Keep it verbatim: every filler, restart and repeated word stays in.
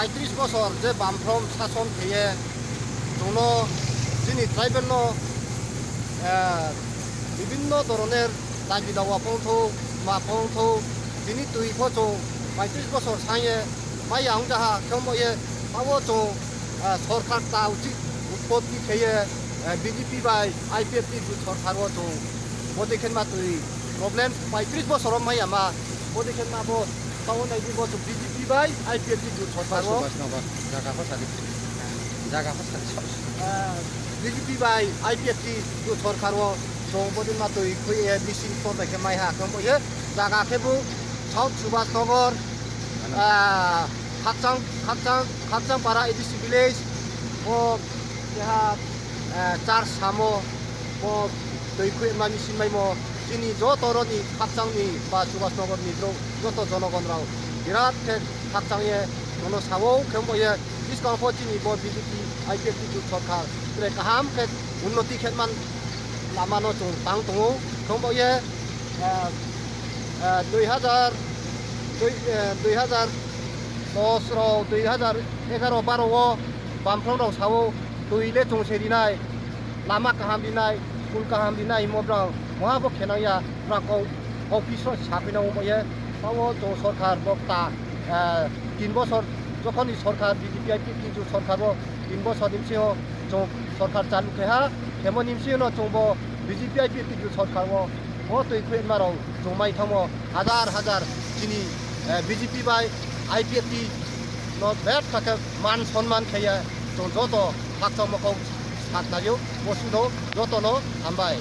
Paitris bosor je bamfrom sason kheye, chwngno chini tribal no, eh, bibinno doroner dabi dawa phongthok, ma phongthok, tini twi pho chwng paitris bosor sanye maya wngjaha, khe wngbaye abo chwng, eh, sorkar ta uchi utpotti kheye, eh, B J P bai I P F T jut sorkar o chwng bodei khe ma twi problem paitris bosor o maya ma bodei khe ma bo Tamo naidi bo chwng B J P bai I P F T jut sorkar o. Subhash Nagar, jaga pho sadi. Jaga pho sadi. Ah, B J P bai I P F T jut sorkar o chwng bodin ma twi khwi A D C ni por bai khe mai ha khe bo ye jaga khe bo South Subhash Nagar, ah, Khakchang, Khakchang, Khakchang para A D C village o keha, ah, church samo bo twi khwi ma machine bai mo. Chini joto roni khakchangni ba Subhash Nagar ni borok joto jonogon rok birat khe khakchang ye nono sao khe wngbo ye buskang pho chini bo B J P I P F T jut sorkar tre kaham khe unnoti khe man lama no chwng tang tongo khe wngbo ye, ah, ah, dui hazar, dui, eh, dui hazar dos rok, dui hazar egaro baro o bamfrong rok sao twi le chwng se rinai, lama kaham rinai, school kaham rinai, himo brang moha bo khenang ya, brang kok office o saphina wngbo ye, tamo chwng sorkar bo ta, eh, tin bosor, jokhon ni sorkar B J P I P F T jut sorkar bo tin bosor ni bisingo chwng sorkar chalu khe ha, khemo ni bisingo chwng bo B J P I P F T jut sorkar o, bo twi khwi ma rok chwng mai thamo, hajar hajar chini, eh, B J P bai I P F T no bet kha khe man sonman khe ya, chwng joto khakchangma kok sak nai o, bo suno joto no hambai.